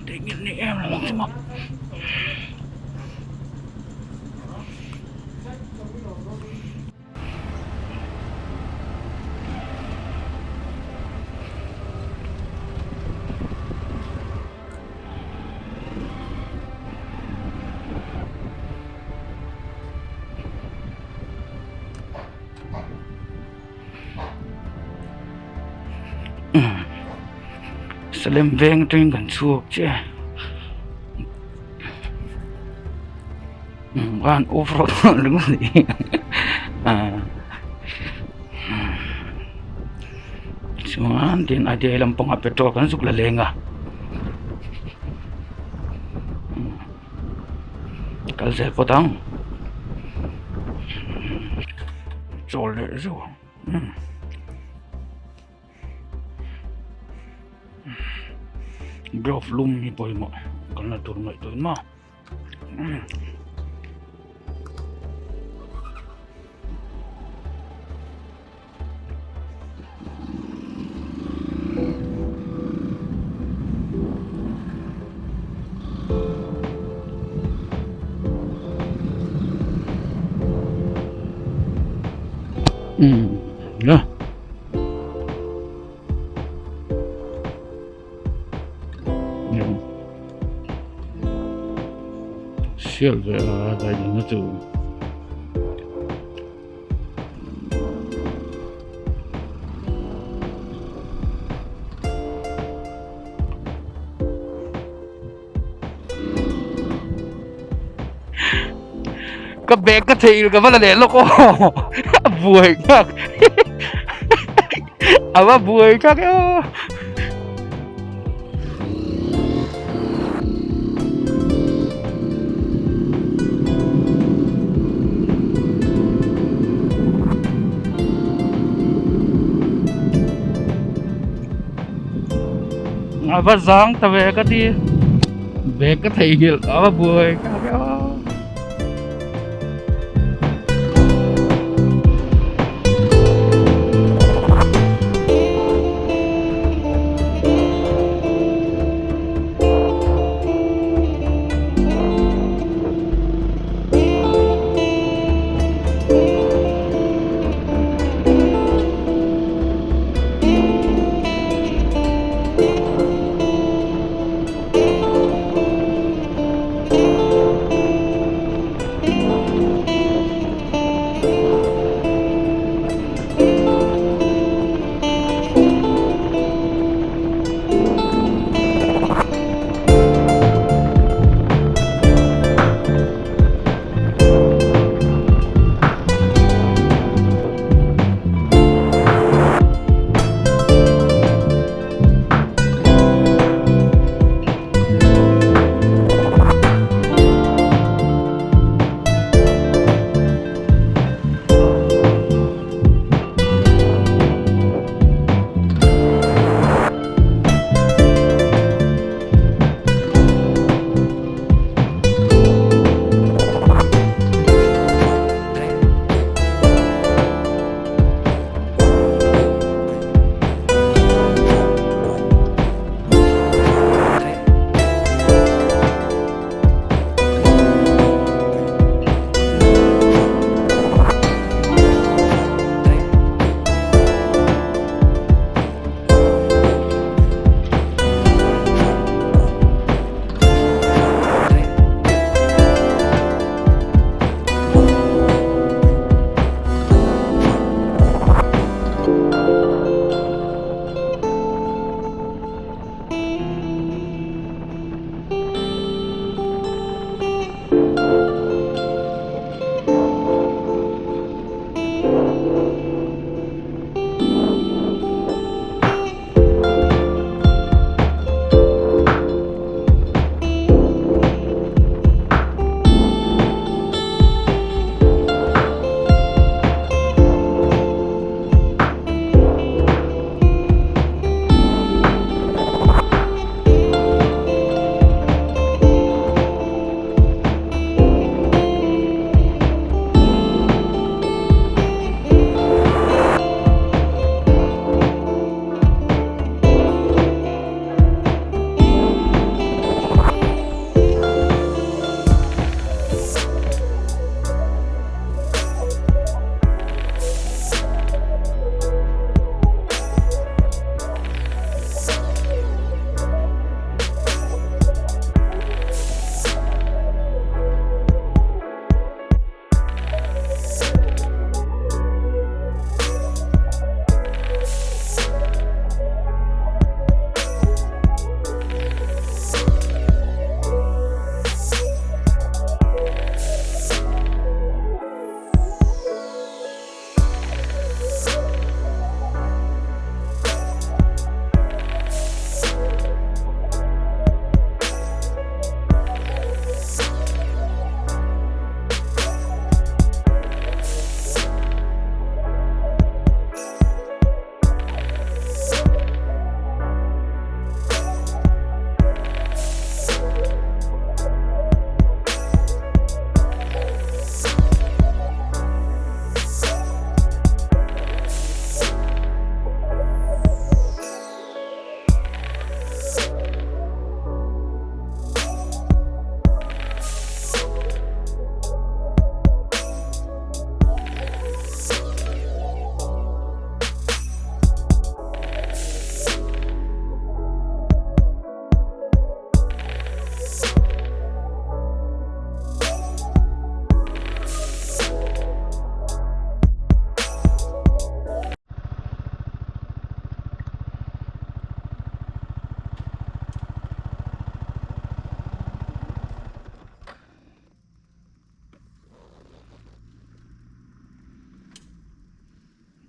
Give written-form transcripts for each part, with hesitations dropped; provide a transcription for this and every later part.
Theihnghilh ni em lo ang chu maw. Salem veng atangin kan chhuak chiah a an off road ringawt a ni chuan tin idea lampangah petrol kan zuk la leng a kal zel phawt ang chawl leh zeuh ang. Glove lum hi pawimawh kan la tur ngaihtuah in maw. La. Sial ve a dai na chu. Ka bag ka theih ka va la leh lawk aw a buai nghak a va buai nghak e aw. A va zang ta ve ka ti bag ka theihnghilh a va buai nghak e aw.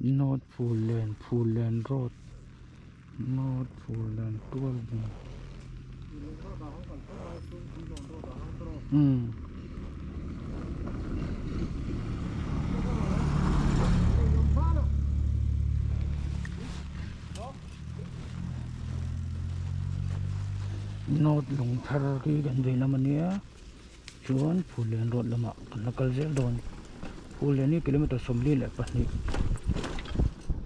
North Phullen Phullen road North Phullen Tualbung umm. North Lungthar khi kan vei lam a nia chuan Phullen road lamah kan la kal zel dawn Phullen hi kilometer 42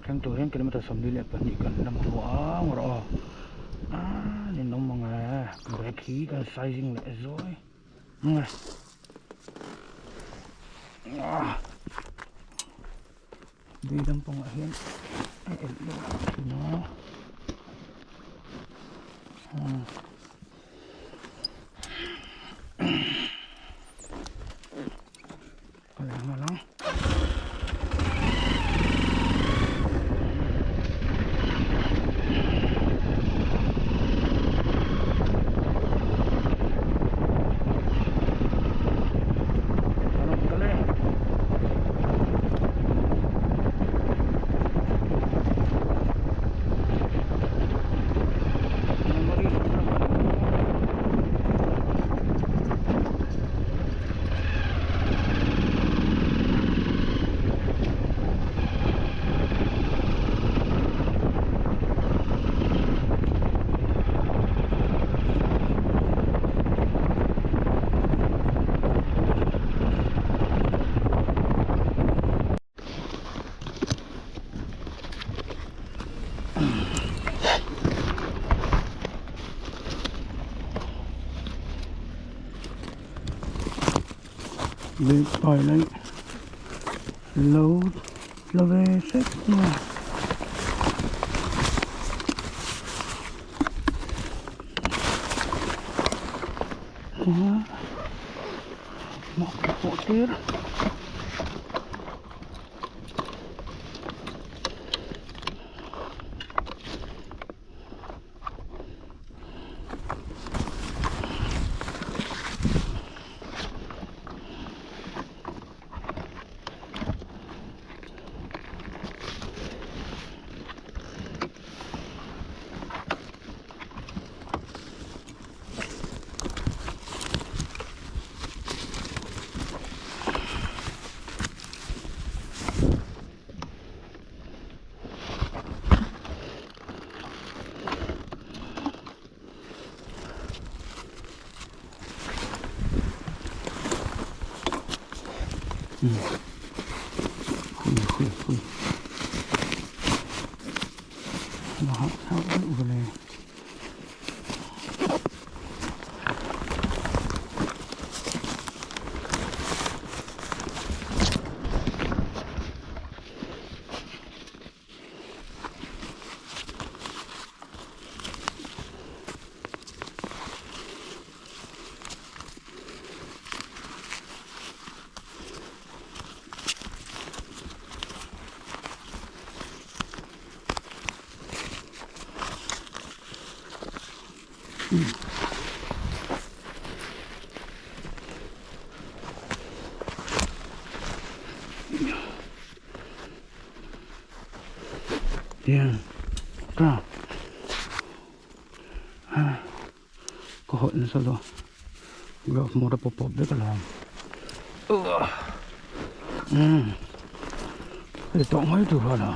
thleng tur hian kilometer 42 kan la mamawh a ngawrh aw ah ninawm ang e brake hi kan sizing leh zawi ang e ah. Tui lampangah hian a elh deuh thin a kal leh nghal ang. Pilot load la ve hrep mai a. Pawh tir. Hui hui hui hah thlak deuh vele. Tiang ta ha ka hawlh nasa lo glove hmawr a pawp pawp vek alawm umm hei tawh mai tur a lo.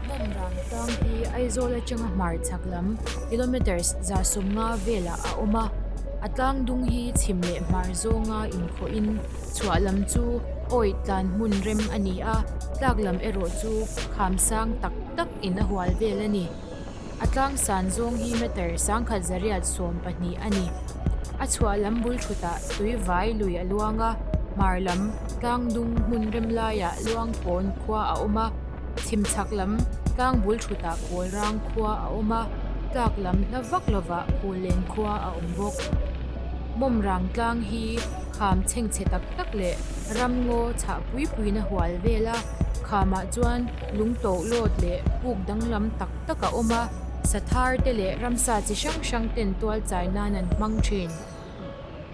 Mawmrang tlang hi Aizawl atanga hmar chhak lam kilometres za sawmnga velah a awm a, a tlang dung hi chhim leh hmar zawnga inkhawhin chhuah lam chu awih tlan hmun rem a ni a, tlak lam erawh chu kham sang tak tak in a hual vel a ni. A tlang san zawng hi meter sangkhat zariat 12 a ni. A chhuah lam bul thutah tui vai lui a luang a, hmar lam tlang dung hmun rem laiah luang pawn khua a awm a, chhim chhak lam tlang bul thutah pawl rang khua a awm a, tlak lam hla vak lovah phullen khua a awm bawk. Mawmrang tlang hi kham chhengchhe tak tak leh ramngaw chhah pui puiin a hual vel a, khamah chuan lung toh lawt leh puk danglam tak tak a awm a, sathar te leh ramsa chi hrang hrang ten tual chai nan an hmang thin.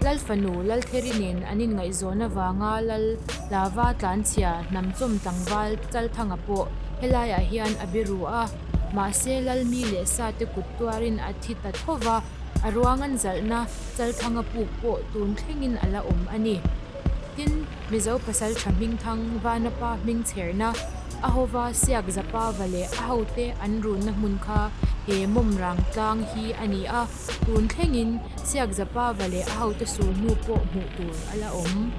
Lal fanu Laltheri nen an inngaihzawn avanga Lal Lava tlanchhia hnamchawm tlangval Chalthanga pawh helaiah hian a biru a, mahse Lalmi leh Sate kut tuarin a thi ta tho va, a ruang an zalhna Chalthanga puk pawh tun thlengin a la awm a ni. Tin, Mizo pasaltha hmingthang Vanapa hming chherna a hova siak zapa va leh a hote an runna hmun kha he mawmrang tlang hi a ni a, tun thlengin siak zapa va leh a hote sul hnu pawh hmuh tur a la awm.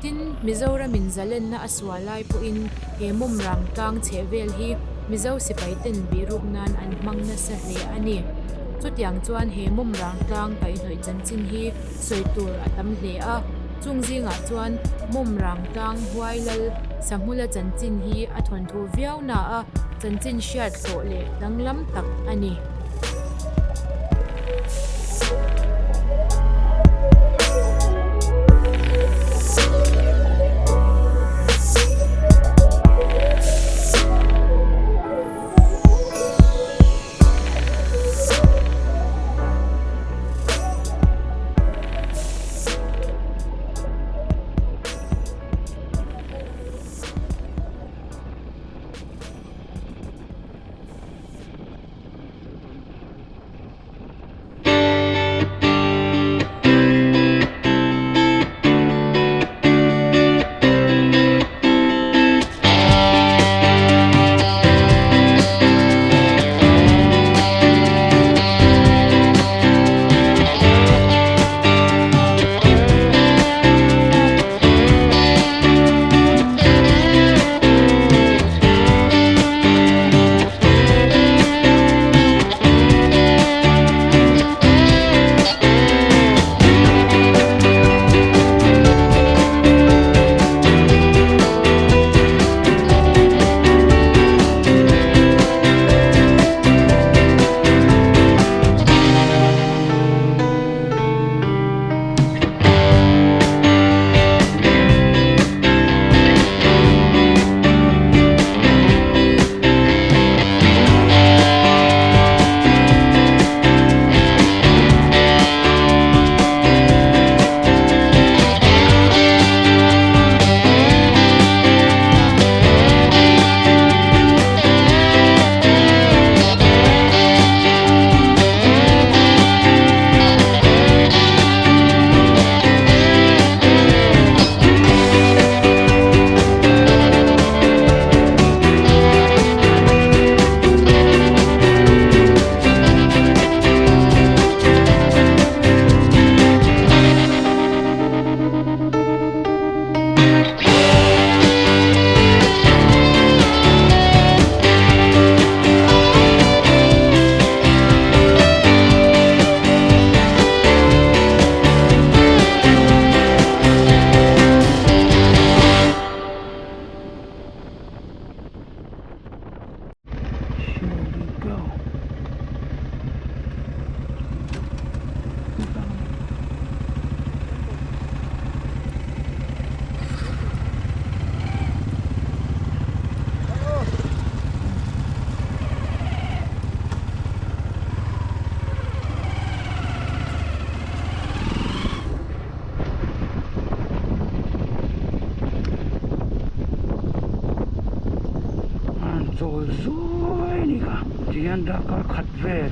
Tin, Mizoramin zalenna a sual lai pawhin he mawmrang tlang chheh vel hi Mizo sipai ten bihruk nan an hmang nasa hle a ni. Chutiang chuan he mawmrang tlang kaihhnawih chanchin hi sawi tur a tam hle a, chung zingah chuan mawmrang tlang huai lal Sahmula chanchin hi a thawnthu viau na a, chanchin hriat hlawh leh danglam tak a ni. hian darkar khat vel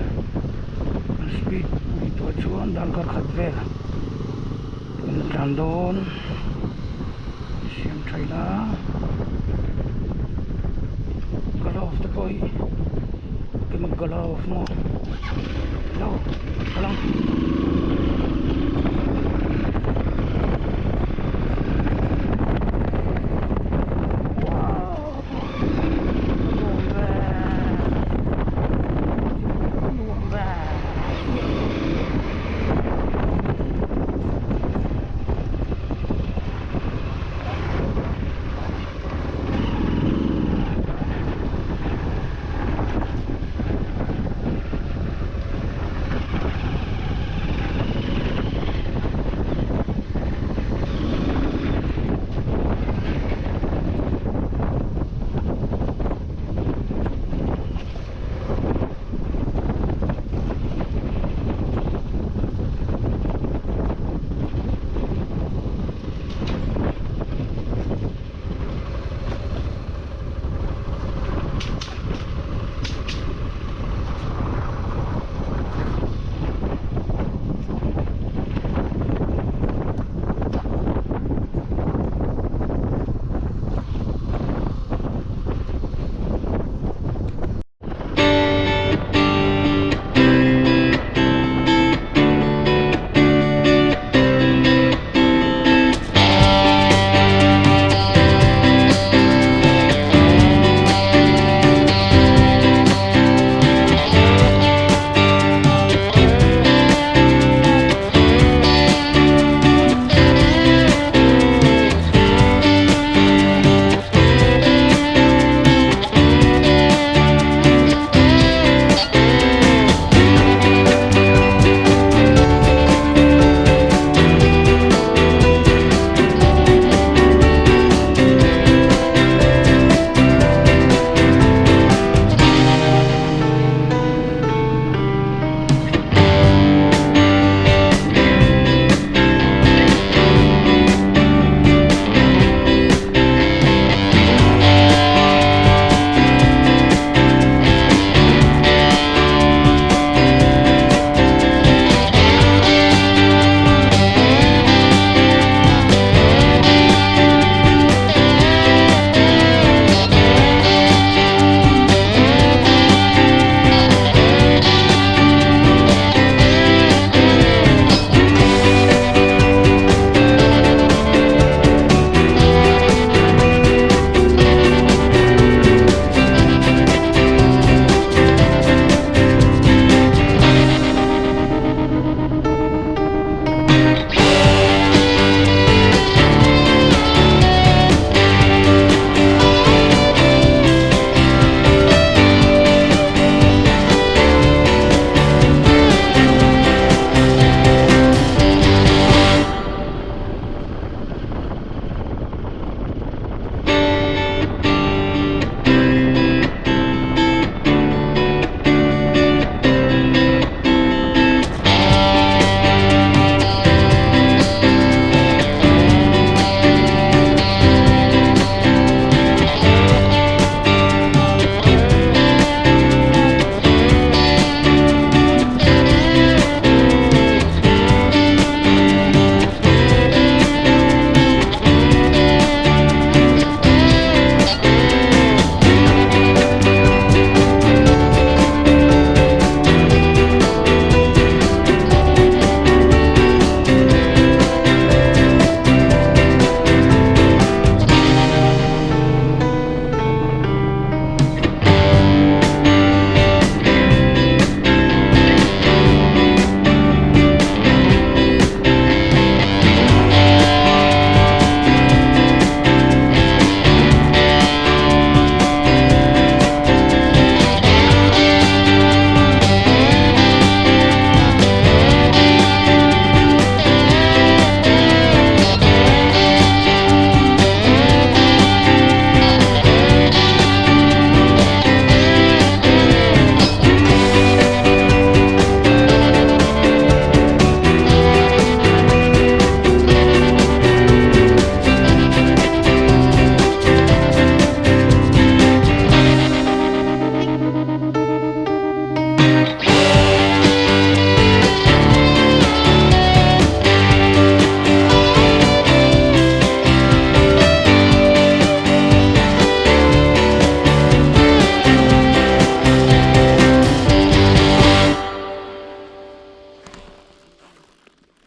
an speed ngaihtuah chuan darkar khat vel kan la tlan dawn siam tha ila glove te pawh hi emaw glove maw lo kal ang.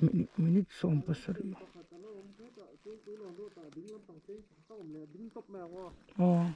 Minute 17. Aw.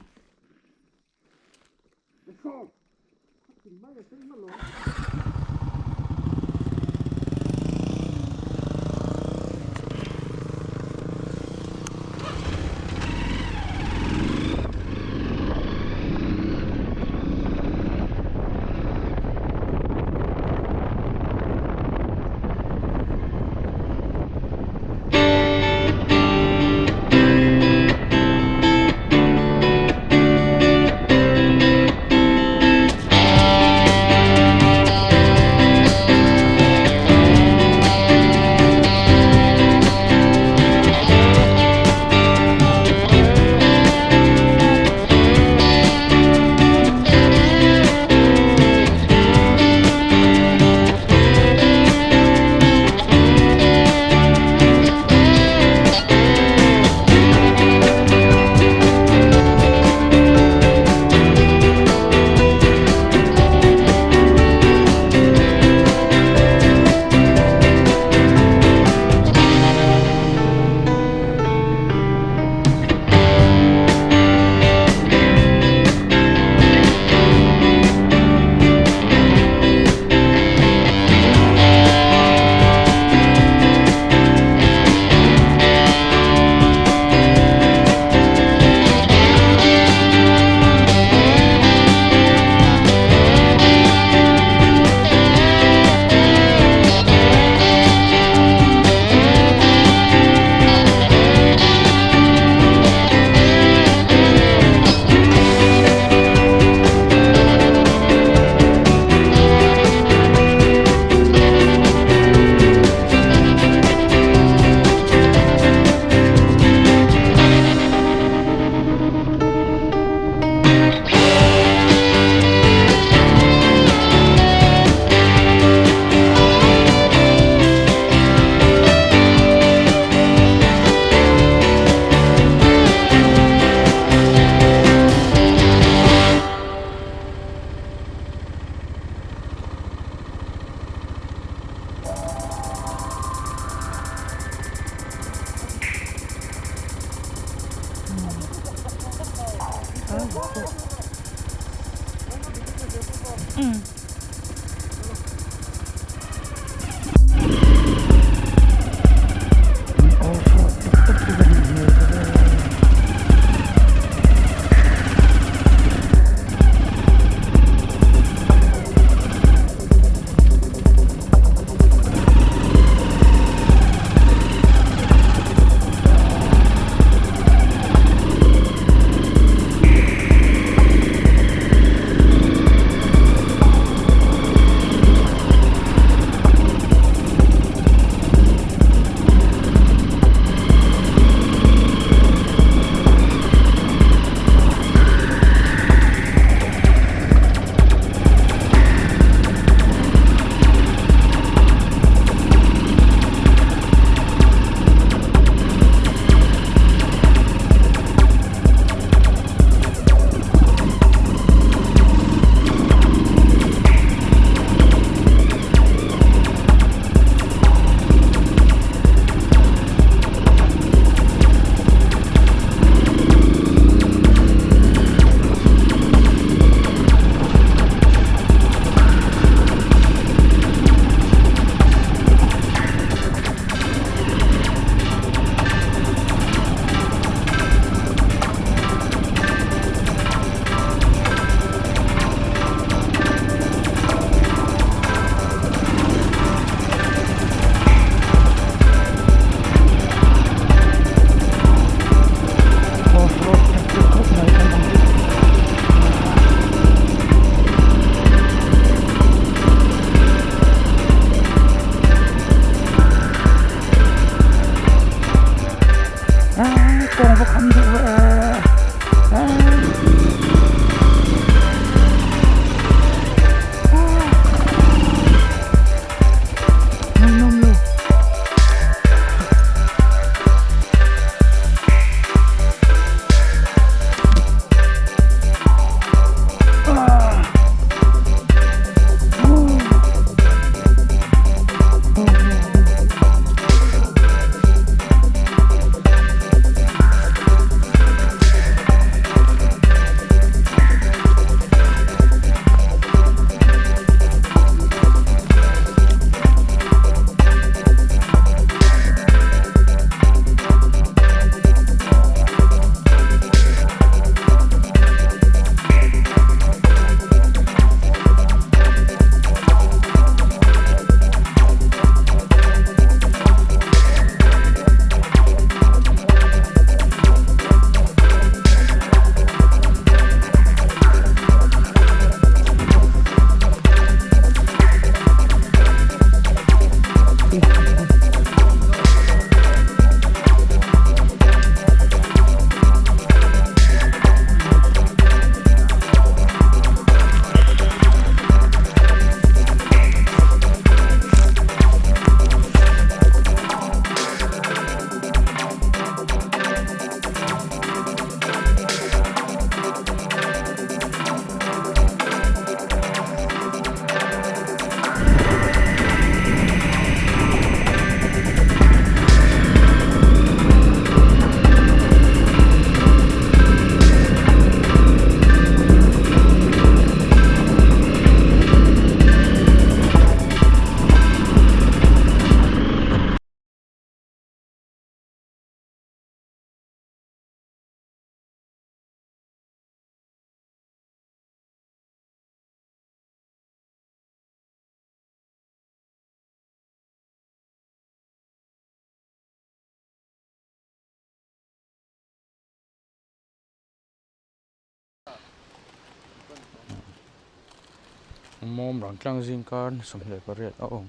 Mawm rang tlang zing kar ni 18 a awm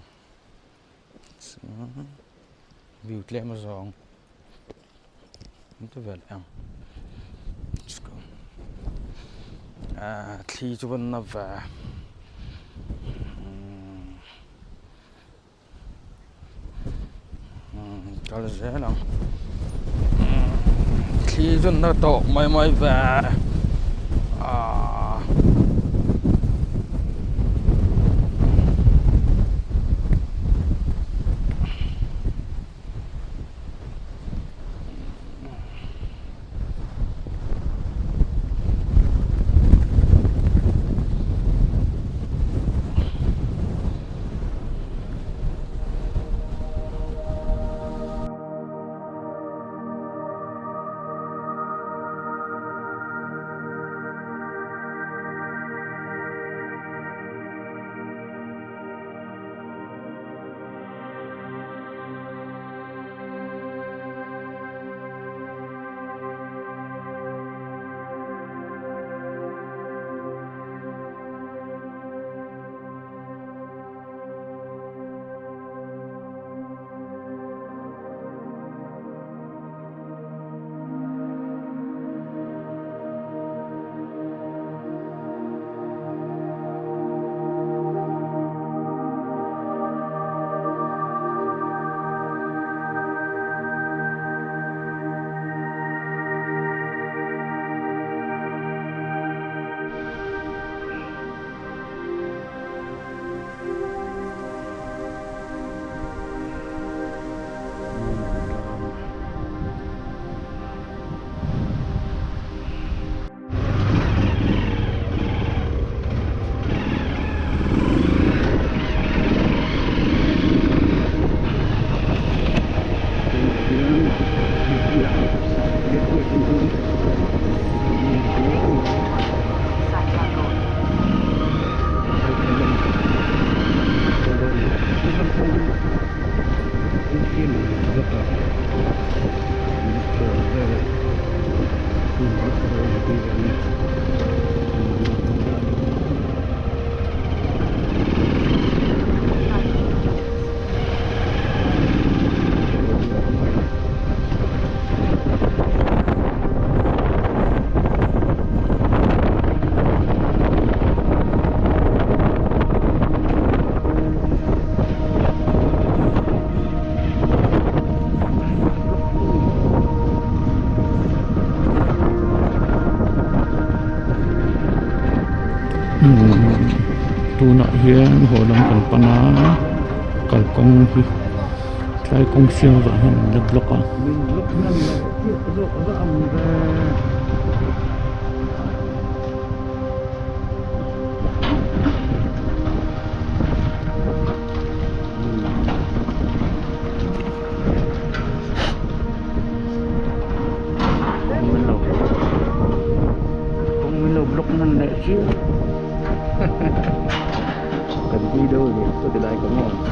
view tlem azawng te vel ang let's go ah thli chu van na ve kal zel ang thli chu na tawh mai mai ve ah. Tunah hian haw lam kan pan a kalkawng hi tlai kawng siam avang hian an la block a. Kawng min lo block nan leh chiah kan tui deuh a ni saw ti lai ka maw.